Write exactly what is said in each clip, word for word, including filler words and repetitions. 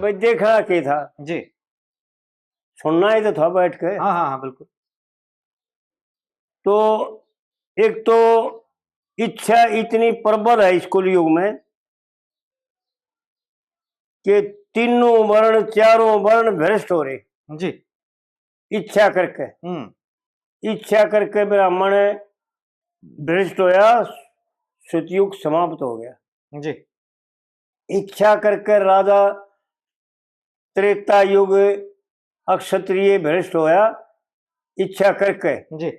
भाई, देखना के था? जी। सुनना ही तो था बैठ के। हाँ, हाँ, हाँ, बिल्कुल। तो एक तो इच्छा इतनी प्रबल है इस कलयुग में कि तीनों वर्ण, चारों वर्ण भ्रष्ट हो रहे। जी। इच्छा करके। हम्म। इच्छा करके ब्राह्मण भ्रष्ट होया, सतयुग समाप्त हो गया। जी। इच्छा करके राजा त्रेता युग अक्षत्रिय भ्रष्ट होया, इच्छा करके जी।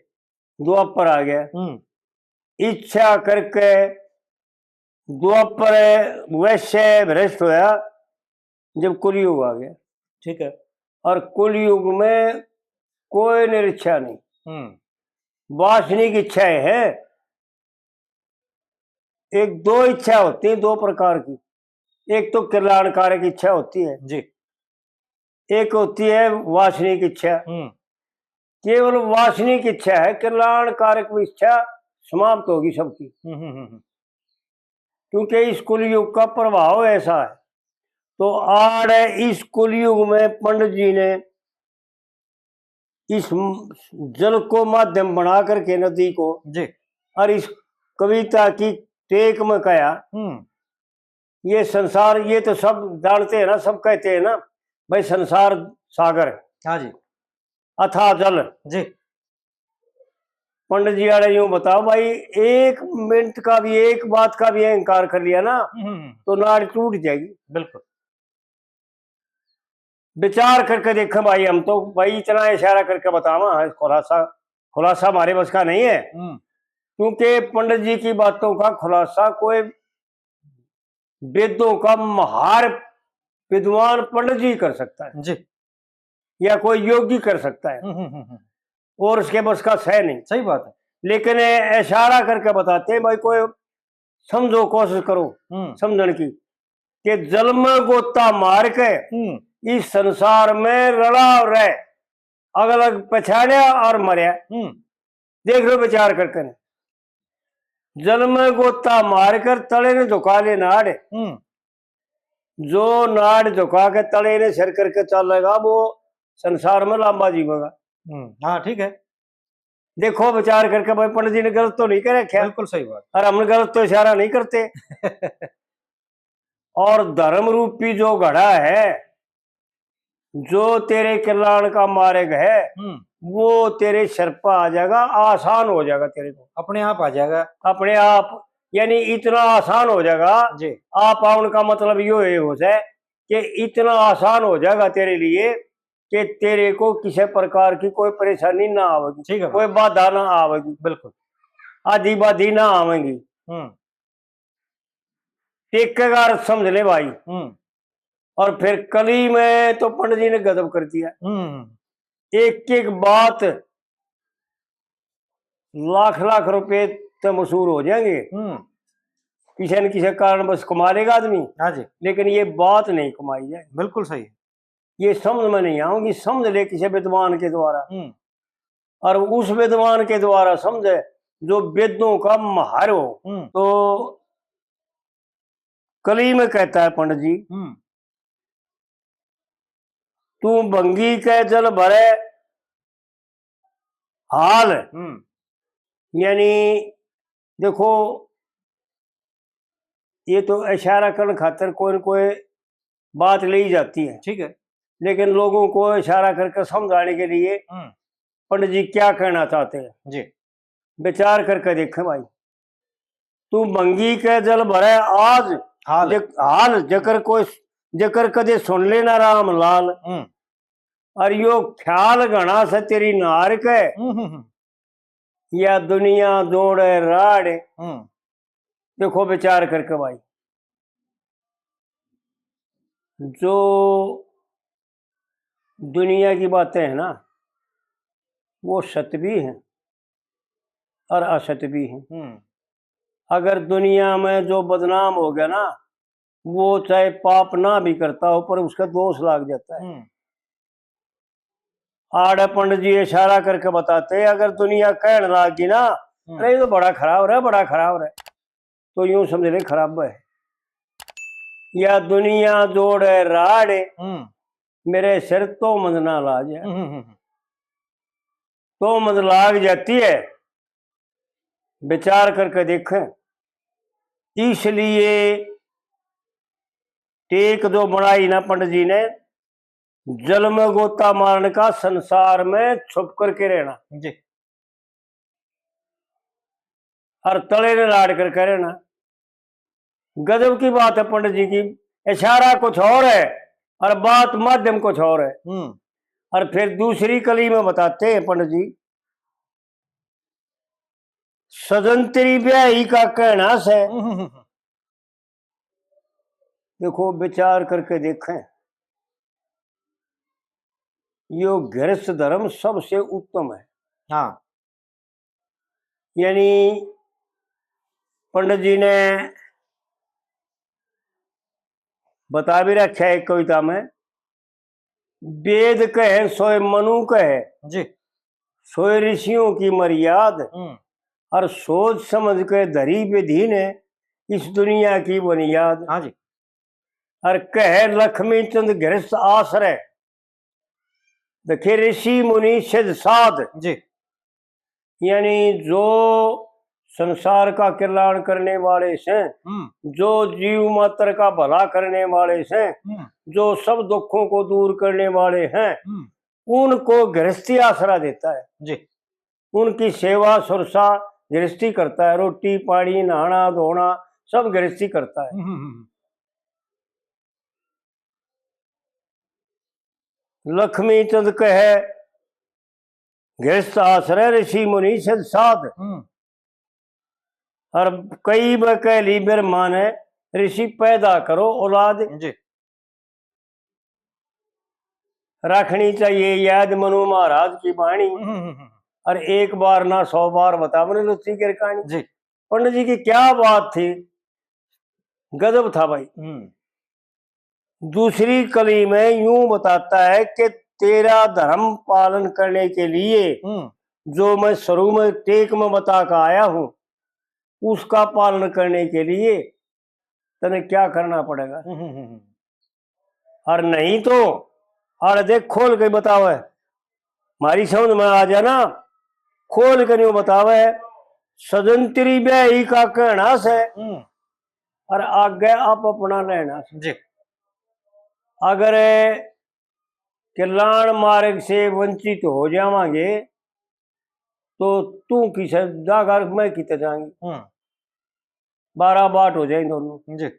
द्वापर आ गया। हम्म। इच्छा करके द्वापर वैश्य भ्रष्ट होया, जब कलयुग आ गया। ठीक है। और कलयुग में कोई निरीक्षा नहीं। हम्म। वासनिक इच्छाएं हैं। एक दो इच्छा होती है, दो प्रकार की। एक तो कल्याणकारक इच्छा होती है जी। एक होती है वासनिक इच्छा। हम्म। केवल वासनिक इच्छा है, कल्याणकारक इच्छा समाप्त होगी सबकी। हम्म, हम्म, हम्म, हम्म। क्योंकि इस कलयुग का प्रभाव ऐसा है। तो आड़ इस कलयुग में पंडित जी ने इस म-, जल को माध्यम बना करके नदी को जी। और इस कविता की टेक में कहा, हम्म। ये संसार, ये तो सब जानते हैं ना, सब कहते हैं ना भाई, संसार सागर, हाँ जी। अथाह जल। जी। पंडित जी आड़े यूं बताओ भाई, एक मिनट का भी, एक बात का भी अहंकार कर लिया ना, हम्म, हम्म। तो नाड़ टूट जाएगी। बिल्कुल। विचार करके देखें भाई, हम तो भाई इतना इशारा करके बतावा है, खुलासा, खुलासा हमारे बस का नहीं है। हम्म। क्योंकि पंडित जी की बातों का खुलासा कोई वेदों का महार विद्वान पंडित जी कर सकता है जी। या कोई योगी कर सकता है। हम्म, हम्म, हम्म, हम्म। और उसके बस का सह नहीं। सही बात है। लेकिन ये इशारा करके बताते हैं भाई, कोई समझो, कोशिश करो हम्म। समझण की, कि जल में गोता मार के हम्म। इस संसार में रला रह, अलग पछाड़या और मरया। हम्म। देख लो विचार करके, जल में गोता मार कर तले ने झुका ले नाड़। हम्म। जो नाड़ झुका के तले ने सिर करके चलेगा, वो संसार में लंबा जीवेगा। हम्म, हाँ, ठीक है। देखो विचार करके भाई, पंडित जी ने गलत तो नहीं कर रखा। बिल्कुल सही बात। और हमने गलत तो इशारा नहीं करते। और धर्म रूपी जो घड़ा है, जो तेरे कल्याण का मार्ग है, हम्म। वो तेरे सिर पर आ जाएगा, आसान हो जाएगा तेरे को। अपने आप आ जाएगा। अपने आप, यानी इतना आसान हो जाएगा। जी। आप आउन का मतलब यो है हो जाए कि इतना आसान हो जाएगा तेरे लिए कि तेरे को किसी प्रकार की कोई परेशानी ना आवेगी, ठीक है। कोई बाधा ना आवेगी, बिल्कुल। आधी बाधी ना आवेगी। हम्म। एक एक अर्थ समझ ले भाई। हम्म। और फिर कली में तो पंडित जी ने गजब कर दिया। हम्म। एक एक बात लाख लाख रुपए तो मशहूर हो जाएंगे। हम्म। किसी न किसी कारण बस कमा लेगा आदमी, हाँ जी। लेकिन ये बात नहीं कमाई जाए। बिल्कुल सही। ये समझ में नहीं आऊंगी, समझ ले किसी विद्वान के द्वारा। हम्म। और उस विद्वान के द्वारा समझे जो वेदों का महार हो। हम्म। तो कली में कहता है पंडित जी, हम्म। तू भंगी के जल भरे हाल। हम्म। यानी देखो, ये तो इशारा करण खातर कोई न कोई बात ले ही जाती है, ठीक है। लेकिन लोगों को इशारा करके समझाने के लिए हम्म। पंडित जी क्या कहना चाहते हैं, जी। विचार करके देखें भाई। तू भंगी के जल भरे आज, हाल। जक-, हाल जकर कोई, जकर कदे सुन लेना राम लाल। हम्म। और यो ख्याल घना से तेरी नार के, हम्म, हम्म, हम्म। या दुनिया जोड़े राड़। हम्म। देखो विचार करके भाई, जो दुनिया की बातें हैं ना, वो सत भी हैं और असत भी हैं। हम्म। अगर दुनिया में जो बदनाम हो गया ना, वो चाहे पाप ना भी करता हो, पर उसका दोष लाग जाता है। हम्म। आड़े पंडित जी इशारा करके बताते, अगर दुनिया कहने लाग गई ना, हम्म। "अरे, ये तो बड़ा खराब रहा, बड़ा खराब रहा," तो यूं समझ ले, खराब है। या दुनिया जोड़े राड़े, हम्म। मेरे सिर तो मंद ना लाज है। हम्म, हम्म, हम्म। तो मंद लाग जाती है, विचार करके देखें। इसलिए टेक जो बनाई ना पंडित जी ने, जल में गोता मारने का, संसार में छुप करके रहना। जी। और तले ने लाड़ करके रहना। गजब की बात है पंडित जी की, इशारा कुछ और है और बात माध्यम कुछ और है। हम्म। और फिर दूसरी कली में बताते हैं पंडित जी, सजन तेरी ब्याही का कहना से। हम्म, हम्म, हम्म। देखो, विचार करके देखें, यो गृहस्थ धर्म सबसे उत्तम है। हाँ। यानी पंडित जी ने बता भी रखा है एक कविता में, वेद कहे सोए मनु कहे, जी। सोए ऋषियों की मर्याद, हम्म। और सोच समझ के धरी विधि ने इस दुनिया की बुनियाद। हाँ जी। और कहे लक्ष्मी चंद गृहस्थ आश्रय, देखे ऋषि मुनि सिद्ध साध। जी। यानी जो संसार का कल्याण करने वाले से, हम्म। जो जीव मात्र का भला करने वाले से, हम्म। जो सब दुखों को दूर करने वाले हैं, हम्म। उनको गृहस्थी आसरा देता है। जी। उनकी सेवा सुरसा गृहस्थी करता है, रोटी पानी, नहाना धोना सब गृहस्थी करता है। हम्म, हम्म, हम्म। लक्ष्मी चंद कहे गृहस्थ आश्रय ऋषि मुनि सिद्ध साध। हम्म। और कई ब कह ली ब्रह्मा ने, ऋषि पैदा करो औलाद। जी। रखनी चाहिए याद मनु महाराज की बाणी। हम्म, हम्म, हम्म। और एक बार ना सौ बार बतावने लुच्ची गिरकानी। जी। पंडित जी की क्या बात थी, गजब था भाई। हम्म। दूसरी कली में यूं बताता है कि तेरा धर्म पालन करने के लिए हम्म। जो मैं शुरू में टेक में बता के आया हूं, उसका पालन करने के लिए तने क्या करना पड़ेगा। हम्म, हम्म, हम्म। और नहीं तो, अरे देख, खोल के बतावे, म्हारी समझ में आ जाए ना, खोल के न्यू बतावे, सजन तेरी ब्याही का कहना से, हम्म। और आगे आप अपना लेना से। जी। अगर कल्याण मार्ग से वंचित हो जावांगे, तो तू किसे जागर, मैं किते जाएंगे। हम्म। बारह बाट हो जाए दोनों। जी।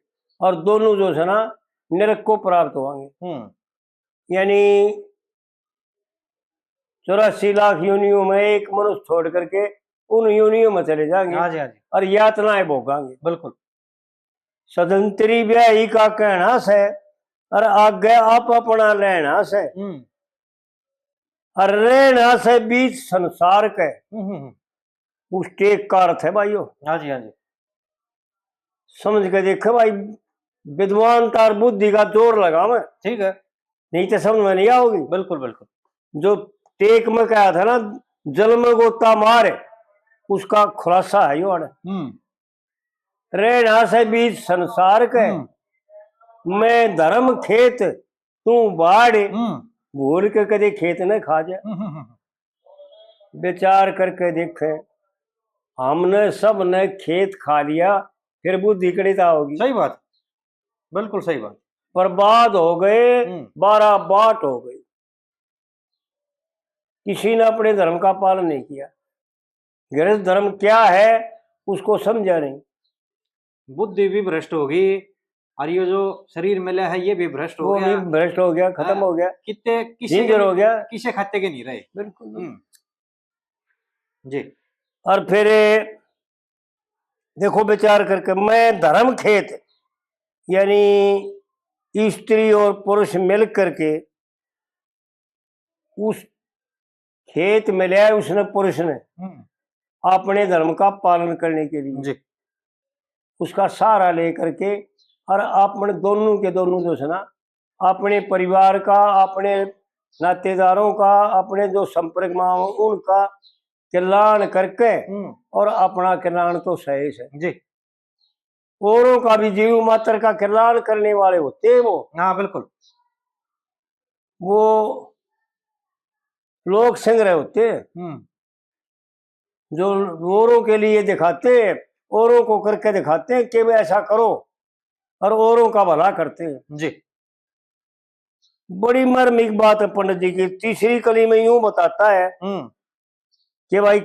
और दोनों जो है ना, नरक को प्राप्त होंगे। हम्म। यानी चौरासी लाख योनियों में एक मनुष्य छोड़ करके उन योनियों में चले जाएंगे। हाँ जी, हाँ जी। और यातनाएं भोगांगे। बिल्कुल। सजन तेरी ब्याही का कहना से, और आगे आप अपना लेना से। हम्म। और रहना से बीच संसार के। हम्म, हम्म, हम्म। उस टेक का अर्थ है भाइयों। हाँ जी, हाँ जी। समझ के देखे भाई, विद्वान तार बुद्धि का जोर लगावे। ठीक है। नहीं तो समझ में नहीं आओगी। बिल्कुल, बिल्कुल। जो टेक में कहा था ना, जल में गोता मार, उसका खुलासा है यो आड़े। हम्म। रहना से बीच संसार के, हम्म। मैं धर्म खेत, तू बाड़, हम्म। भूल के कदे खेत न खा जा। हम्म, हम्म, हम्म। विचार करके देखे, हमने सब ने खेत खा लिया, फिर बुद्धि कड़ी ता होगी। सही बात, बिल्कुल सही बात। बर्बाद हो गए, हम्म। बारह बाट हो गई। किसी ने अपने धर्म का पालन नहीं किया। गृहस्थ धर्म क्या है, उसको समझा नहीं। बुद्धि भी भ्रष्ट होगी, और ये जो शरीर मिला है, ये भी भ्रष्ट हो वो गया। भी भ्रष्ट हो गया, खत्म हाँ, हो गया, कितने, किसे जिंजर के, हो गया। किसे खाते के नहीं रहे। बिल्कुल। हम्म। जी। और फिर देखो, विचार करके, मैं धर्म खेत, यानी स्त्री और पुरुष मिल करके उस खेत में ले आए उसने, पुरुष ने, हम्म। अपने धर्म का पालन करने के लिए जी। उसका सहारा लेकर के, और अपने दोनों के दोनों जो है ना, अपने परिवार का, अपने नातेदारों का, अपने जो संपर्क में हो उनका कल्याण करके हम्म। और अपना कल्याण तो सही है। जी। औरों का भी जीव मात्र का कल्याण करने वाले होते हैं वो। हाँ, बिल्कुल। वो लोक संग्रह होते हैं, हम्म। जो औरों के लिए दिखाते हैं, औरों को करके दिखाते हैं कि वे ऐसा करो, और औरों का भला करते हैं। जी। बड़ी मार्मिक बात है पंडित जी की। तीसरी कली में यूं बताता है हम्म। कि भाई,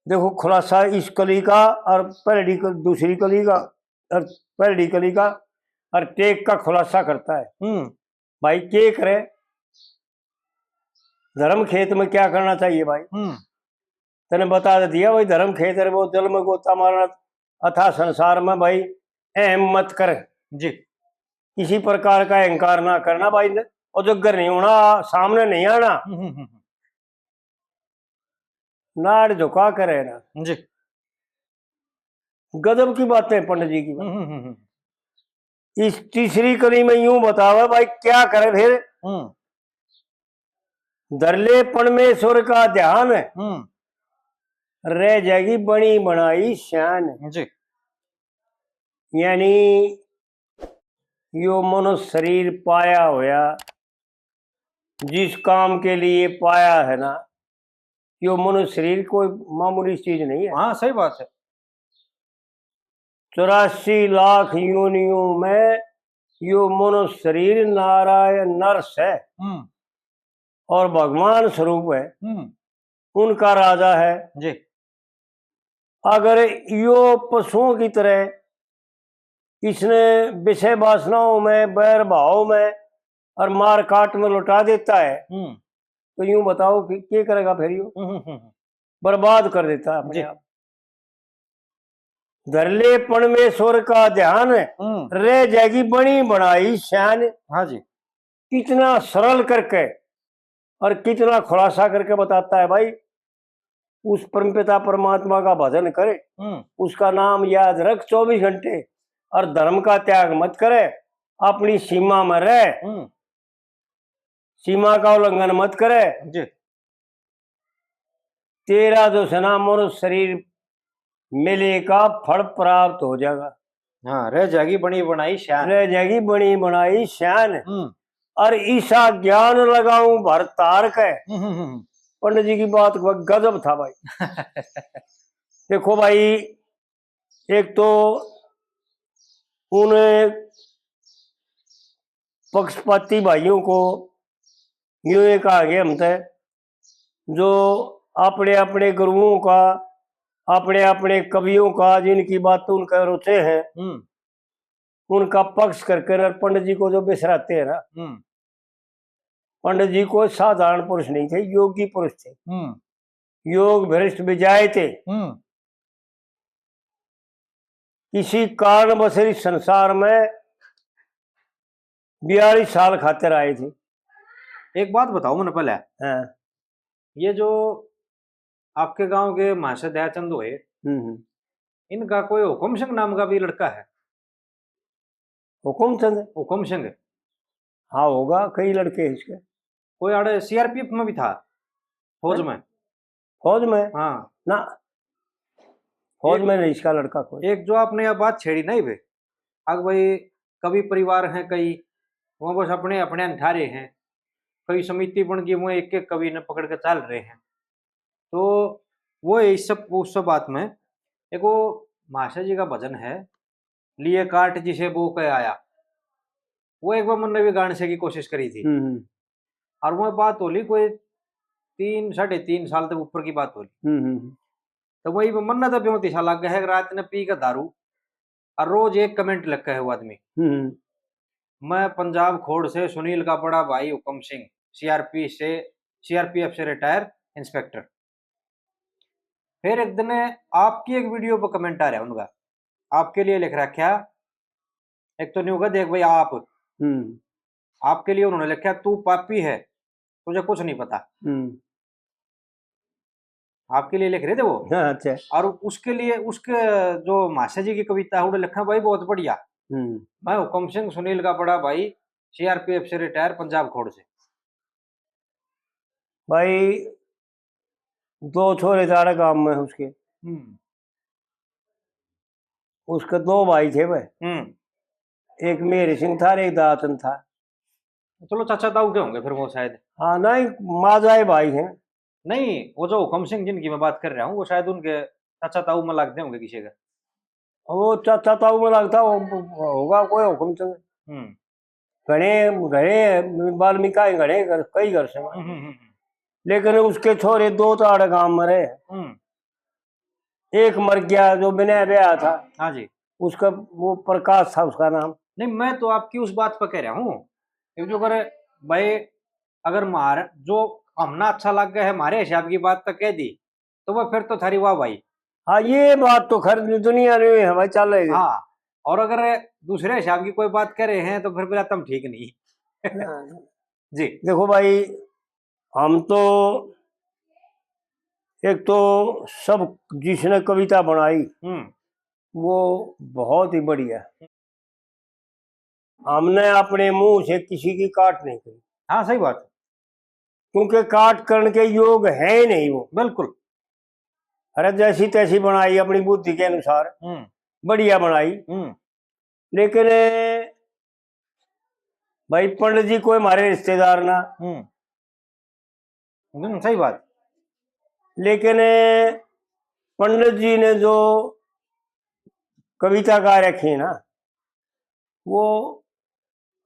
देखो, खुलासा इस कली का और पहली क-, दूसरी कली का और पहली कली का और टेक का खुलासा करता है। हम्म। भाई, के करे? धर्म खेत में क्या करना चाहिए भाई? हम्म। तने बता तो दिया भाई, धर्म खेत रे वो जल में गोता मारना, अथा संसार में भाई अहम मत कर। जी। किसी प्रकार का अहंकार ना करना भाई, उजागर नहीं होना, सामने नहीं आना। हम्म, हम्म, हम्म। नाड़ झुका करे ना। जी। गजब की बातें पंडित जी की। हम्म, हम्म, हम्म, हम्म। इस तीसरी कली में यूं बतावे भाई, क्या करे फिर? हम्म। धर ले परमेश्वर का ध्यान, हम्म। रह जाएगी बनी बनाई शान। जी। यानी यो मनुष्य शरीर पाया होया, जिस काम के लिए पाया है ना, यो मनुष्य शरीर कोई मामूली चीज नहीं है। हाँ, सही बात है। चौरासी लाख योनियों में यो मनुष्य शरीर नारायण नर सै हम्म। और भगवान स्वरूप है, हम्म। उनका राजा है। जी। अगर यो पशुओं की तरह इसने विषय वासनाओं में, बैर भाव में और मार काट में लुटा देता है, हम्म। तो यूं बताओ कि क्या करेगा फिर यो? हम्म, हम्म, हम्म। बर्बाद कर देता है अपने जी। आप। धर ले परमेश्वर का ध्यान, हम्म। रह जाएगी बनी बनाई शान। हाँ जी। कितना सरल करके और कितना खुलासा करके बताता है भाई। उस परमपिता परमात्मा का भजन करे, हम्म। उसका नाम याद रख चौबीस घंटे, और धर्म का त्याग मत करे, अपनी सीमा में रह, हम्म। सीमा का उल्लंघन मत करे। जी। तेरा जो सै ना मनुष्य शरीर मिले का फल प्राप्त हो जाएगा। हाँ, रह जाएगी बनी बनाई शान। रह जाएगी बनी बनाई शान। हम्म। और ईसा ज्ञान लगाऊं भर तार के। हम्म, हम्म, हम्म। पंडित जी की बात ग-, गजब था भाई। देखो भाई, एक तो उन पक्षपाती भाइयों को यूं ही कहा गया हम तै, जो अपने अपने गुरुओं का, अपने अपने कवियों का, जिनकी बात उनका रुचे हैं, हम्म। उनका पक्ष करके ना पंडित जी को जो बिसराते हैं ना, हम्म। पंडित जी कोई साधारण पुरुष नहीं थे, योगी पुरुष थे। हम्म। योग भ्रष्ट विजायते। हम्म। किसी कारणवश इस संसार में बयालीस साल खातिर आए थे। एक बात बताओ मन्ने पहले। हाँ। ये जो आपके गांव के महाशय दयाचंद हुए, हम्म, हम्म। इनका कोई हुक्म सिंह नाम का भी लड़का है? हुक्म चंद? हुक्म सिंह। हाँ, होगा, कई लड़के हैं इसके। कोई आड़े सीआरपीएफ में भी था, फौज हैं? में। फौज में? हाँ। ना, फौज एक, में नहीं इसका लड़का कोई। एक जो आपने यह बात छेड़ी नहीं बे, अग भाई, कवि परिवार हैं कई, वो बस अपने, अपने अंठारे हैं, कई समिति बन गई, वो एक एक कवि ने पकड़ के चल रहे हैं। तो वो इस सब, उस सब बात में एक वो महाशय जी का भजन है, "लिए काट जिसे बो के आया", वो एक बार मन्ने भी गाने से की कोशिश करी थी। हम्म, हम्म। और वो बात होली कोई तीन, साढ़े तीन साल तक ऊपर की बात होली। हम्म, हम्म। तो वही मन्ने तो बेहोती सा लग गया है, रात ने पी के दारू और रोज एक कमेंट लिखा है वो आदमी। हम्म। "मैं पंजाब खोड़ से, सुनील का बड़ा भाई हुक्म सिंह, सीआरपी से, सीआरपीएफ से रिटायर इंस्पेक्टर।" फिर एक दिन आपकी एक वीडियो पर कमेंट आ रहा है उनका, आपके लिए लिख रखा, एक तो नहीं होगा, "देख भाई आप", हम्म। आपके लिए उन्होंने लिखा, "तू पापी है, तुझे कुछ नहीं पता।" हम्म। आपके लिए लिख रहे थे वो। हाँ, अच्छा। और उसके लिए, उसके जो महाशय जी की कविता है, उन्होंने लिखा, "भाई बहुत बढ़िया। हम्म। मैं हुक्म सिंह, सुनील का बड़ा भाई, सीआरपीएफ से रिटायर, पंजाब खोड़ से।" भाई, दो छोरे जाड़े गांव में उसके। हम्म। उसके दो भाई थे वह। हम्म। एक मेहर सिंह था और एक दातन था। चलो, चाचा ताऊ के होंगे फिर वो शायद। हाँ, नहीं, माजाए भाई हैं। नहीं, वो जो हुक्म सिंह जिनकी मैं बात कर रहा हूँ, वो शायद उनके चाचा ताऊ में लगते होंगे किसी का। वो चाचा ताऊ में लगता हो-, होगा कोई हुक्म सिंह। हम्म। घणे, घणे वाल्मीकि घणे घर, कई घर से। हम्म, हम्म, हम्म, हम्म। लेकिन उसके छोरे दो तो आड़े गांव में रहे। हम्म। एक मर गया जो बिना ब्याह था। हाँ जी। उसका, वो प्रकाश था उसका नाम। नहीं, मैं तो आपकी उस बात पर कह रहा हूँ कि जो अगर भाई, अगर मार, जो हमने अच्छा लग गया है, हमारे हिसाब की बात तो कह दी, तो वह फिर तो थारी वाह भाई। हाँ, ये बात तो खैर दुनिया में है भाई, चल रही है। हाँ, और अगर दूसरे हिसाब की कोई बात कह रहे हैं तो फिर बोला तुम ठीक नहीं। हाँ। जी। देखो भाई, हम तो, एक तो सब जिसने कविता बनाई, हम्म। वो बहुत ही बढ़िया। हमने अपने मुंह से किसी की काट नहीं करी। हाँ, सही बात। क्योंकि काट करने के योग है ही नहीं वो। बिल्कुल। अरे, जैसी तैसी बनाई अपनी बुद्धि के अनुसार, हम्म। बढ़िया बनाई। हम्म। लेकिन भाई, पंडित जी कोई हमारे रिश्तेदार ना। हम्म। हम्म, सही बात। लेकिन पंडित जी ने जो कविता गा रखी है ना, वो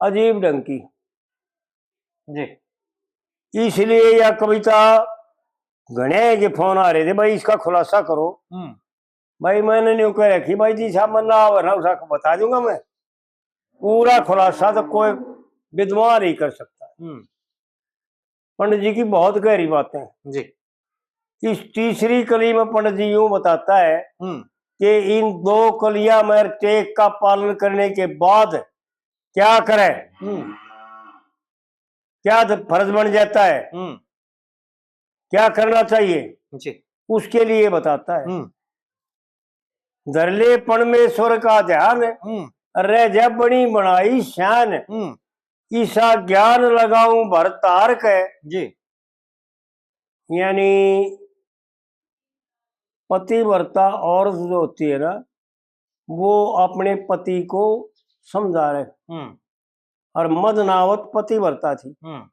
अजीब ढंग की। जी। इसलिए यह कविता, घणे के फोन आ रहे थे, भाई इसका खुलासा करो। हम्म। भाई मैंने न्यू कह रखी, भाई जी साहब, मैं ना आवे ना, उसका बता दूंगा मैं। पूरा खुलासा तो कोई विद्वान ही कर सकता है। हम्म। पंडित जी की बहुत गहरी बातें हैं। जी। इस तीसरी कली में पंडित जी यूं बताता है हम्म। कि इन दो कलियां में टेक का पालन करने के बाद क्या करें, हम्म। क्या द-, फर्ज बन जाता है, हम्म। क्या करना चाहिए, जी। उसके लिए बताता है। हम्म। धर ले परमेश्वर का ध्यान, हम्म। रह जा बनी बनाई शान। हम्म। ईसा ज्ञान लगाऊं भर तार के। जी। यानी पतिव्रता औरत जो होती है ना, वो अपने पति को समझा रहे। हम्म। और मदनावत पतिव्रता थी। हम्म।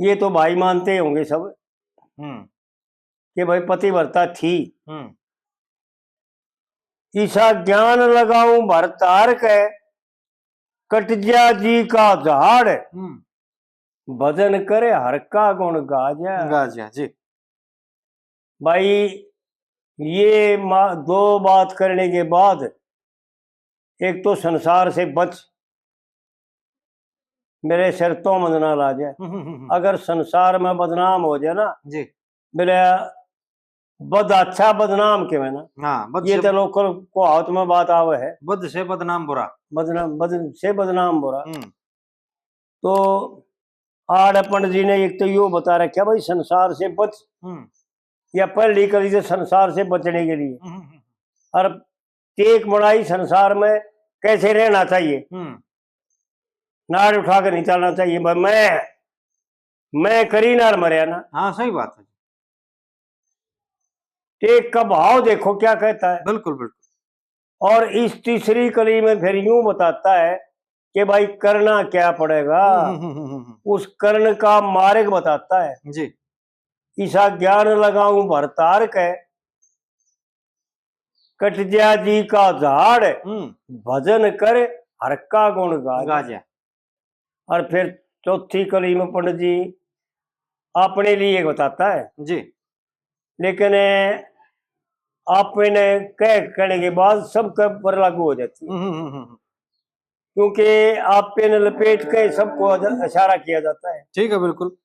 ये तो भाई मानते होंगे सब हम्म। कि भाई पतिव्रता थी। हम्म। ईसा ज्ञान लगाऊं भर तार के, कटजा जी का झाड़, हम्म। भजन करे हर का गुण गाजा। गाजा, जी। भाई, ये मा-, दो बात करने के बाद एक तो संसार से बच, मेरे सिर तो मत ना ला जाए। हम्म, हम्म, हम्म। अगर संसार में बदनाम हो जाए ना, जी। मेरे बद अच्छा बदनाम के ना। हाँ, बद ये से तो लोकल को हाथ में बात आवे है। बद से बदनाम बुरा। बदनाम, बद से बदनाम बुरा। हम्म। तो आड़ पंडित जी ने एक तो यो बता रखा भाई, संसार से बच, हम्म। या पहली कली से संसार से बचने के लिए। हम्म, हम्म, हम्म। और टेक बनाई संसार में कैसे रहना चाहिए, हम्म। नाड़ उठा के नहीं चलना चाहिए। भाई मैं, मैं करी नाल मरया ना। हाँ, सही बात है। टेक का भाव देखो क्या कहता है। बिल्कुल, बिल्कुल। और इस तीसरी कली में फिर यूं बताता है कि भाई करना क्या पड़ेगा, हम्म, हम्म, हम्म, हम्म, हम्म। उस करण का मार्ग बताता है। जी। ईसा ज्ञान लगाऊं भर तार के, कट जा जी का झाड़, हम्म। भजन कर हर का गुण गाजा। गाजा। और फिर चौथी कली में पंडित जी अपने लिए बताता है। जी। लेकिन आपने कह, कहने के बाद सबके पर लागू हो जाती है। हम्म, हम्म, हम्म, हम्म। क्योंकि आपने लपेट के सबको अज-, इशारा किया जाता है। ठीक है, बिल्कुल।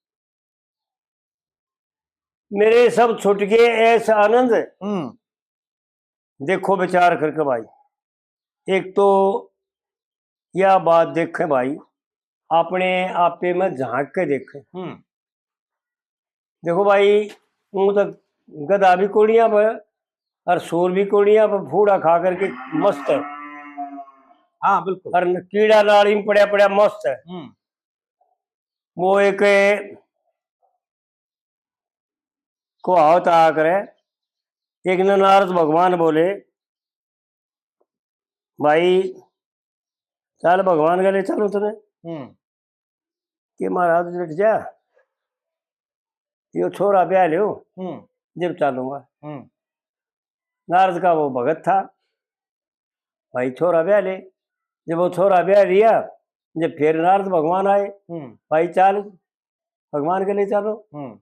मेरे सब छुट गए ऐसा आनंद। हम्म। देखो विचार करके भाई, एक तो यह बात देखें भाई, अपने आपे में झांक के देखें। हम्म। देखो भाई, ऊं तो गधा भी कोड़ियां पर और सूर भी कोड़ियां पर फूड़ा खा करके मस्त है। हाँ, बिल्कुल। और कीड़ा नाली में पड़ा पड़ा मस्त है। हम्म। वो एक कहावत आ करे, एक दिन नारद भगवान बोले, भाई, चल भगवान के ले चलो तने। हम्म। कि महाराज डट जा, यो छोरा ब्याह लियो, हम्म। जब चालूंगा। हम्म। नारद का वो भगत था, भाई छोरा ब्याह ले। जब वो छोरा ब्याह लिया, जब फिर नारद भगवान आए, हम्म। भाई चाल, भगवान के ले चलो। हम्म।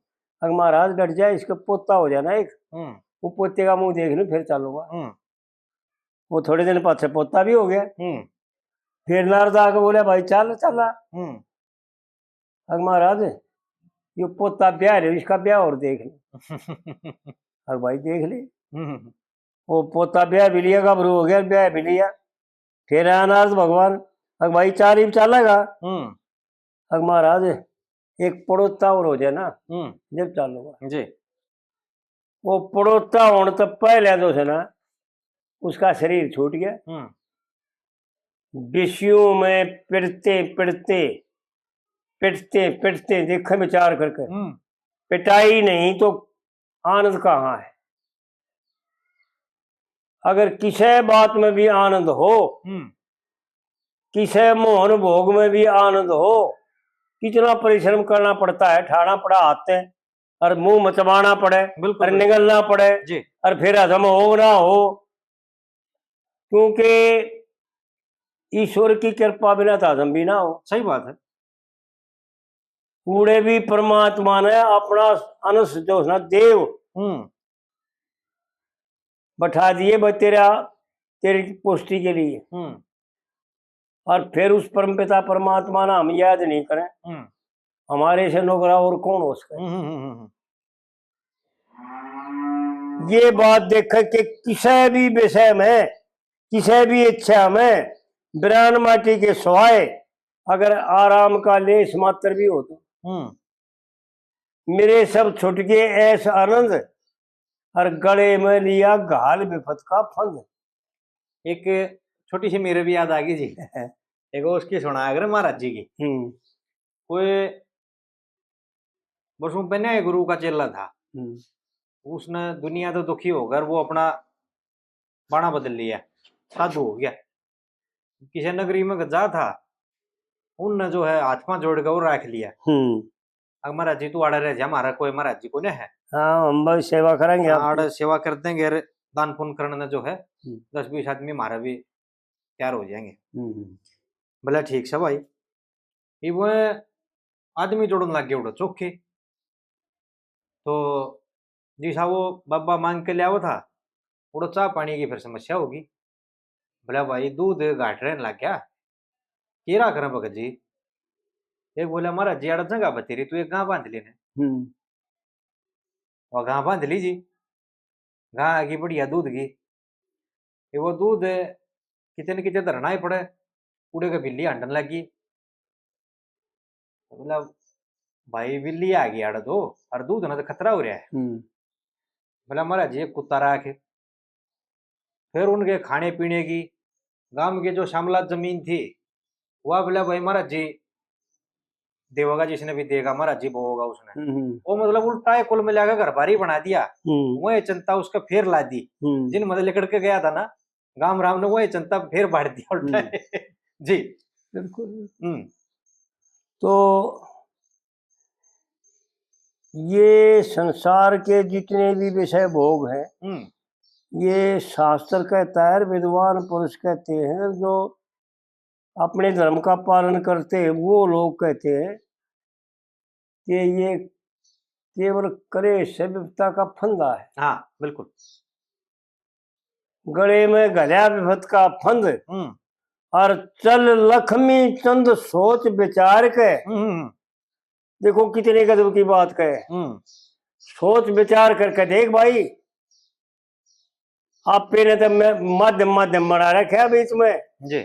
अगर महाराज डट जाए, इसका पोता हो जाना एक, हम्म। वो पोते का मुंह देख लूं, फिर चालूंगा। हम्म। वो थोड़े दिन पाछे पोता भी हो गया। हम्म। फिर नारद आके बोला, भाई चल, चला। हम्म। अगर महाराज, यो पोता ब्याह रहे, इसका ब्याह और देख ले। अगर भाई देख ले। हम्म। वो पोता ब्याह भी लिया, घबरू हो गया, ब्याह भी लिया। फिर आया नारद भगवान, अगर भाई चाल ही चालेगा। हम्म। अगर महाराज, एक पड़ोता और हो जाए ना, हम्म। जब चालूंगा। जी। वो पड़ोता होने तो पहले जो है ना, उसका शरीर छूट गया। हम्म। विषयों में पिटते पिटते, पिटते पिटते, देखे विचार करके, हम्म। पिटाई नहीं तो आनंद कहाँ है? अगर किसी बात में भी आनंद हो, हम्म। किसी मोहन भोग में भी आनंद हो, कितना परिश्रम करना पड़ता है, ठाना पड़ा हाथ से, और मुंह मचबाना पड़े, बिल्कुल, और बिल्कुल। निगलना पड़े, जी। और फिर हजम हो ना हो, क्योंकि ईश्वर की कृपा बिना तो हजम भी ना हो। सही बात है। उड़े भी परमात्मा ने अपना अंश जो है ना देव हम्म। बैठा दिए, बस तेरा, तेरी पुष्टि के लिए। हम्म। और फिर उस परमपिता परमात्मा ने हम याद नहीं करें, हम्म। हमारे से नौकरा और कौन हो सके? हम्म, हम्म, हम्म, हम्म। ये बात देखे कि किसी भी विषय में, किसी भी इच्छा में बिरान माटी के सिवाय अगर आराम का लेश मात्र भी हो तो, हम्म। मेरे सब छुट गए ऐस आनंद, और गले में लिया घाल विपत का फंद। एक छोटी सी मेरे भी याद आ गई जी। एक उसकी सुना अगर महाराज जी की। हम्म। कोई बरसों पहले एक गुरु का चेला था। हम्म। उसने दुनिया तो दुखी होकर वो अपना बाणा बदल लिया, साधु हो गया। किसी नगरी में जा था, उनने जो है हाथ पांव जोड़ के और रख लिया। हम्म। अब महाराज जी तू आड़े रह जा, हमारा कोई महाराज जी को नहीं है। हाँ, हम बस सेवा करेंगे हाँ, आपकी। आड़े सेवा कर देंगे, अरे दान पुण्य करने जो है, हम्म। दस बीस आदमी हमारा भी तैयार हो जाएंगे। हम्म। बोला ठीक से भाई। ये वो आदमी जोड़न लग गए उड़ो चोखे। तो जिसा वो बाबा मांग के ले आओ था, उड़ो चाह पानी की फिर समस्या होगी। बोला भाई दूध घाट रहने लग गया, केरा करें भगत जी? एक बोला महाराज जी आड़ा जगह बतेरी, तू एक गां बांध लेने। हम्म। वो गां बांध ली जी, गां आगी बढ़िया दूध की। ये वो दूध कितने कितने धरना ही पड़े, उड़े के बिल्ली हांडन लगी। बोला भाई बिल्ली आ गई आड़े तो, और दूध ना तो खतरा हो रहा है। हम्म। बोला महाराज जी एक कुत्ता राख। फिर उनके खाने पीने की, गांव के जो शामला जमीन थी, वह बोला भाई महाराज जी देवेगा, जिसने भी देगा महाराज जी बोगा उसने। हम्म, हम्म। वो मतलब उल्टा है, कुल मिला के घर बारी बना दिया। हम्म। वही चिंता उसका फिर ला दी। हम्म। जिन मतलब लिकड़ के गया था ना गांव राम ने, वही चिंता फिर बांट दिया उल्टा हम्म। है। जी। बिल्कुल। हम्म। तो ये संसार के जितने भी विषय भोग हैं, हम्म। ये शास्त्र कहता है, विद्वान पुरुष कहते हैं, जो अपने धर्म का पालन करते हैं, वो लोग कहते हैं कि ये केवल क्लेश है, विपदा का फंदा है। हाँ, बिल्कुल। गले में घल्या विपत का फंद, हम्म। और चल लक्ष्मी चंद सोच विचार के। हम्म, हम्म। देखो कितने गजब की बात कहे। हम्म। सोच विचार करके देख भाई, आपे ने तो मैं माध्यम, माध्यम बना रखा है बीच में। जी।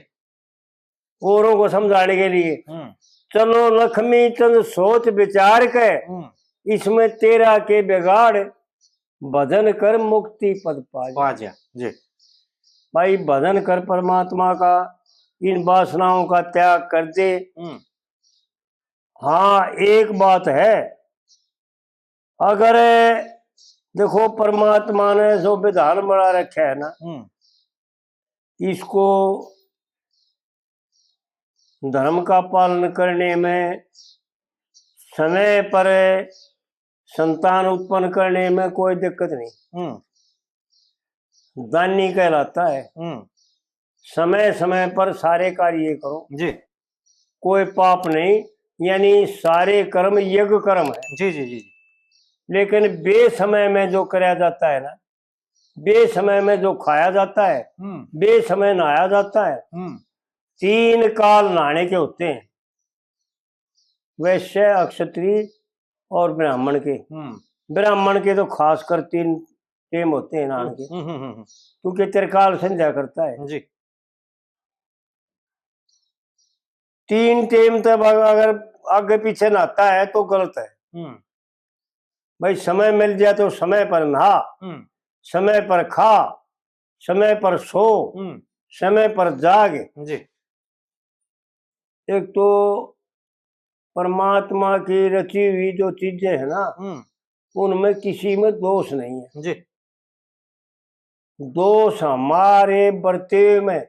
औरों को समझाने के लिए। हम्म। चलो लक्ष्मी चंद सोच विचार के, हम्म। इसमें तेरा के बिगाड़, भजन कर मुक्ति पद पा जा। पा जा, जी। भाई भजन कर परमात्मा का, इन वासनाओं का त्याग कर दे। हम्म। हाँ, एक बात है, अगर देखो परमात्मा ने जो विधान बना रखा है ना, हम्म। इसको धर्म का पालन करने में, समय पर संतान उत्पन्न करने में कोई दिक्कत नहीं। हम्म। दानी कहलाता है। हम्म। समय समय पर सारे कार्य करो। जी। कोई पाप नहीं, यानी सारे कर्म यज्ञ कर्म है। जी, जी, जी, जी। लेकिन बेसमय में जो कराया जाता है ना, बेसमय में जो खाया जाता है, हम्म। बेसमय नहाया जाता है, हम्म। तीन काल नहाने के होते हैं, वैश्य, अक्षत्रिय और ब्राह्मण के। हम्म। ब्राह्मण के तो खास कर तीन टेम होते हैं नहाने के, हम्म, हम्म, हम्म, हम्म। क्योंकि त्रिकाल संध्या करता है। जी। तीन टेम तक अगर आगे पीछे नहाता है तो गलत है। हम्म। भाई, समय मिल जाए तो समय पर नहा, हम्म। समय पर खा, समय पर सो, हम्म। समय पर जाग। जी। एक तो परमात्मा की रची हुई जो चीजें हैं ना, हम्म। उनमें किसी में दोष नहीं है। जी। दोष हमारे बर्तेव में,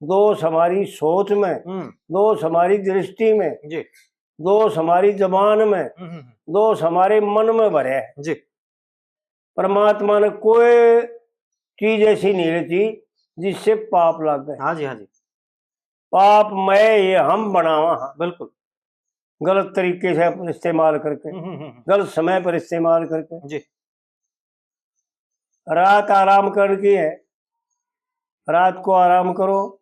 दोष हमारी सोच में, हम्म। दोष हमारी दृष्टि में, जी। दोष हमारी जबान में, हम्म, हम्म, हम्म। दोष हमारे मन में भरे है। जी। परमात्मा ने कोई चीज ऐसी नहीं रची जिससे पाप लागे। हाँ जी, हाँ जी। पाप मैं ये हम बनावा हाँ। बिल्कुल। गलत तरीके से अपन इस्तेमाल करके, हम्म, हम्म, हम्म। गलत समय पर इस्तेमाल करके। जी। रात आराम करने की है, रात को आराम करो।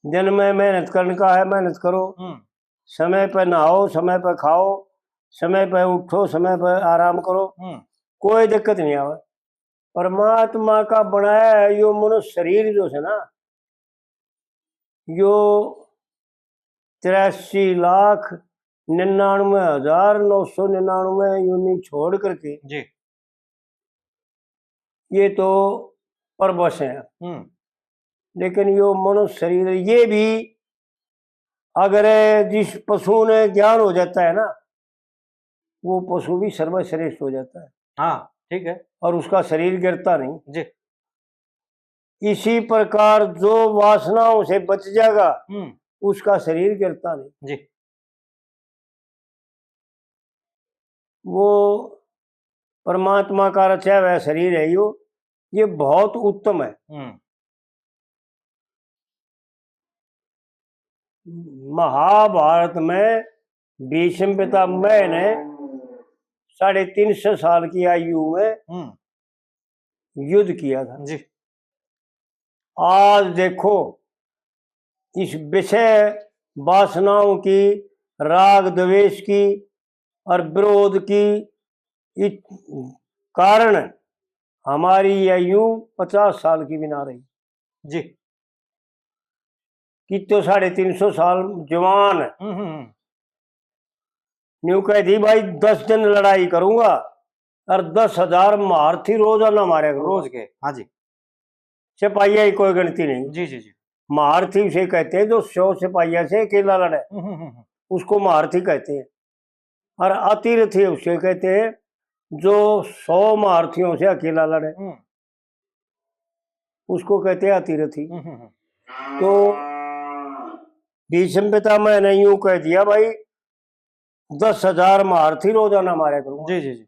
दिन में मेहनत करने का है, मेहनत करो। हम्म। समय पे नहाओ, समय पे खाओ, समय पे उठो, समय पे आराम करो। हम्म। कोई दिक्कत नहीं आवे। परमात्मा का बनाया है यो मनुष्य शरीर जो है ना, यो तिरासी लाख निन्यानवे हजार नौ सौ निन्यानवे योनि छोड़ करके जी। ये तो परबस है। हम्म। लेकिन यो मनुष्य शरीर, ये भी अगर जिस पशु ने ज्ञान हो जाता है ना, वो पशु भी सर्वश्रेष्ठ हो जाता है। हाँ, ठीक है। और उसका शरीर गिरता नहीं। जी। इसी प्रकार जो वासनाओं से बच जाएगा, हम्म। उसका शरीर गिरता नहीं। जी। वो परमात्मा का रचा हुआ शरीर है यो, ये बहुत उत्तम है। हम्म। महाभारत में भीष्म पितामह ने साढ़े तीन सौ साल की आयु में हम्म। युद्ध किया था। जी। आज देखो, इस विषय वासनाओं की, राग द्वेष की और विरोध की इस कारण हमारी आयु पचास साल की भी ना रही। जी। कि तो साढ़े तीन सौ साल जवान है। हम्म, हम्म, हम्म। न्यू कह दी, भाई, दस दिन लड़ाई करूंगा और दस हजार महारथी रोजाना मारे करूंगा। रोज के, हाँ जी। सिपाहिया की कोई गिनती नहीं। जी, जी, जी। महारथी उसे कहते हैं जो सौ सिपाहिया से अकेला लड़े, हम्म, हम्म, हम्म, हम्म। उसको महारथी कहते हैं। और अतिरथी उसे कहते हैं जो सौ महारथियों से अकेला लड़े, हम्म। उसको कहते हैं अतिरथी। हम्म, हम्म, हम्म। तो भीष्म पितामह ने यूं कह दिया, भाई, दस हजार महारथी रोजाना मारे करूंगा। जी, जी, जी।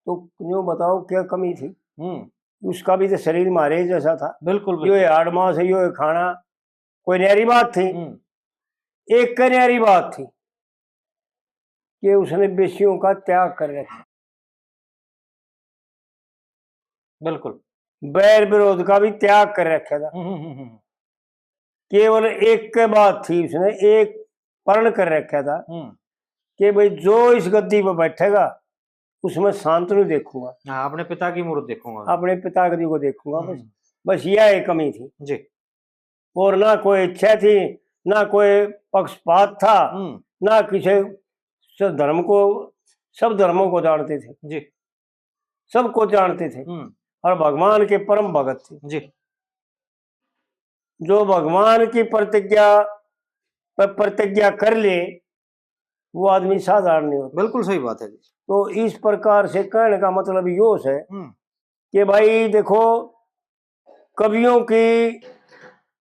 तो यूं बताओ, क्या कमी थी? हम्म। उसका भी तो शरीर मारे जैसा था। बिल्कुल, यो बिल्कुल। हाड़ मांस है, यो खाना, कोई न्यारी बात थी? हम्म। एक का न्यारी बात थी कि उसने विषयों का त्याग कर रखा। बिल्कुल। बैर विरोध का भी त्याग कर रखा था। हम्म, हम्म, हम्म, हम्म। केवल एक के बात थी, उसने एक प्रण कर रखा था हम्म। कि भाई, जो इस गद्दी पर बैठेगा, उसमें शांतनु देखूंगा। हाँ, अपने पिता की मूर्त देखूंगा। अपने पिता जी को देखूंगा, बस। हम्म। बस यह एक कमी थी। जी। और ना कोई इच्छा थी, ना कोई पक्षपात था, हम्म। ना किसी स-, धर्म को, सब धर्मों को जानते थे। जी। सबको जानते थे। हम्म। और भगवान के परम भगत थे। जी। जो भगवान की प्रतिज्ञा पर प्रतिज्ञा कर ले, वो आदमी साधारण नहीं होता। बिल्कुल सही बात है जी। तो इस प्रकार से कहने का मतलब यो है हम्म। कि भाई, देखो, कवियों की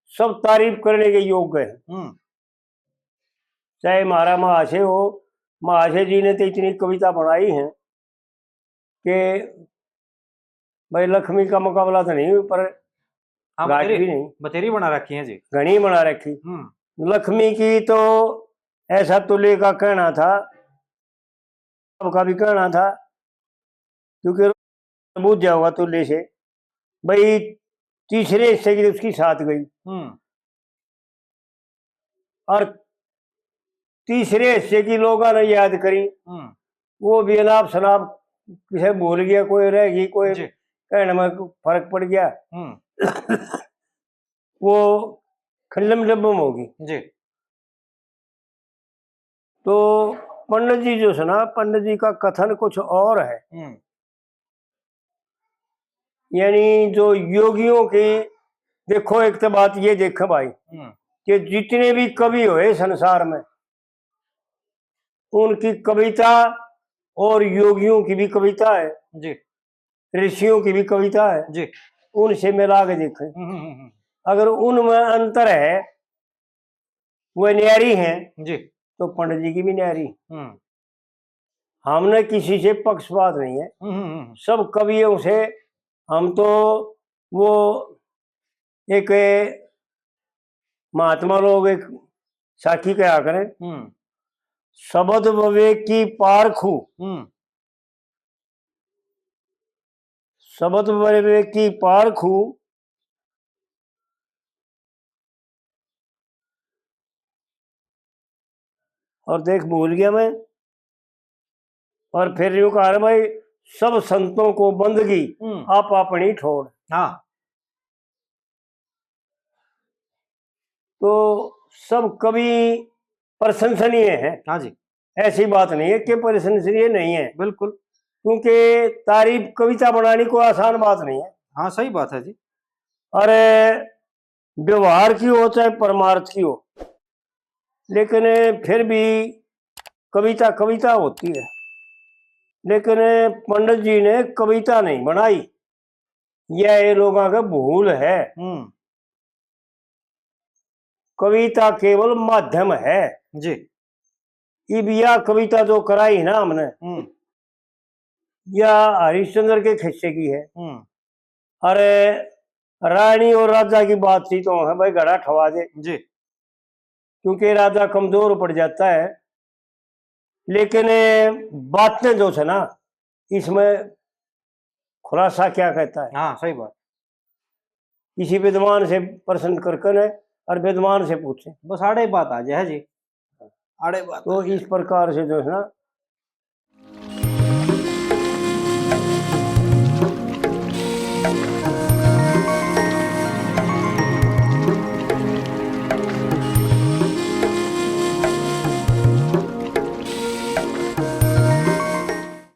सब तारीफ करने के योग्य है। हम्म। चाहे हमारा महाशय हो, महाशय जी ने तो इतनी कविता बनाई है कि भाई, लक्ष्मी का मुकाबला तो नहीं, पर हाँ, घाट बतेरी, भी नहीं। बतेरी बना रखी है जी। घणी बना रखी। हम्म। लक्ष्मी की तो ऐसा तुल्य का कहना था, सबका भी कहना था, क्योंकि बूझ जाओगा तुल्य से, भाई, तीसरे हिस्से की उसकी साथ गई। हम्म। और तीसरे हिस्से की लोगों ने याद करी, हम्म। वो भी अनाप शनाप, किसे भूल गया, कोई रह गई, कोई जी। कहने में फर्क पड़ गया, हम्म। वो खंडम डब्बम होगी। जी। तो पंडित जी जो है ना, पंडित जी का कथन कुछ और है। हम्म। यानी जो योगियों की, देखो, एक तो बात ये देखे भाई, हम्म। कि जितने भी कवि हुए संसार में, उनकी कविता और योगियों की भी कविता है, जी। ऋषियों की भी कविता है, जी। उनसे मिला के देखें। हम्म, हम्म, हम्म। अगर उनमें अंतर है, वो न्यारी हैं, जी। तो पंडित जी की भी न्यारी। हम्म। हमने किसी से पक्षपात नहीं है, हम्म, हम्म, हम्म। सब कवियों से हम तो वो एक महात्मा लोग एक साखी कहा करें, हम्म। शब्द विवेक की पारखू, हम्म। शब्द विवेक की पारखू, और देख, भूल गया मैं। और फिर यूं कहा, भाई, सब संतों को बंदगी, हम्म। आप अपनी ठोड़। हाँ। तो सब कवि प्रशंसनीय है। हाँ जी। ऐसी बात नहीं है कि प्रशंसनीय नहीं है। बिल्कुल। क्योंकि तारीफ कविता बनानी कोई आसान बात नहीं है। हाँ, सही बात है जी। अरे, व्यवहार की हो चाहे परमार्थ की हो, लेकिन फिर भी कविता कविता होती है। लेकिन पंडित जी ने कविता नहीं बनाई, यह ये लोगों का भूल है। हम्म। कविता केवल माध्यम है। जी। इब या कविता जो कराई ना हमने, हम्म। या हरिश्चंद्र के खिस्से की है। हम्म। अरे, रानी और राजा की बातचीत हो है भाई, घड़ा ठवा दे। जी। क्योंकि राजा कमजोर पड़ जाता है, लेकिन बातें जो है ना, इसमें खुलासा क्या कहता है? हाँ, सही बात। किसी विद्वान से प्रश्न करके ने और विद्वान से पूछे। बस आड़े बात आ जाए जी, आड़े बात तो आ जाए। इस प्रकार से जो है ना,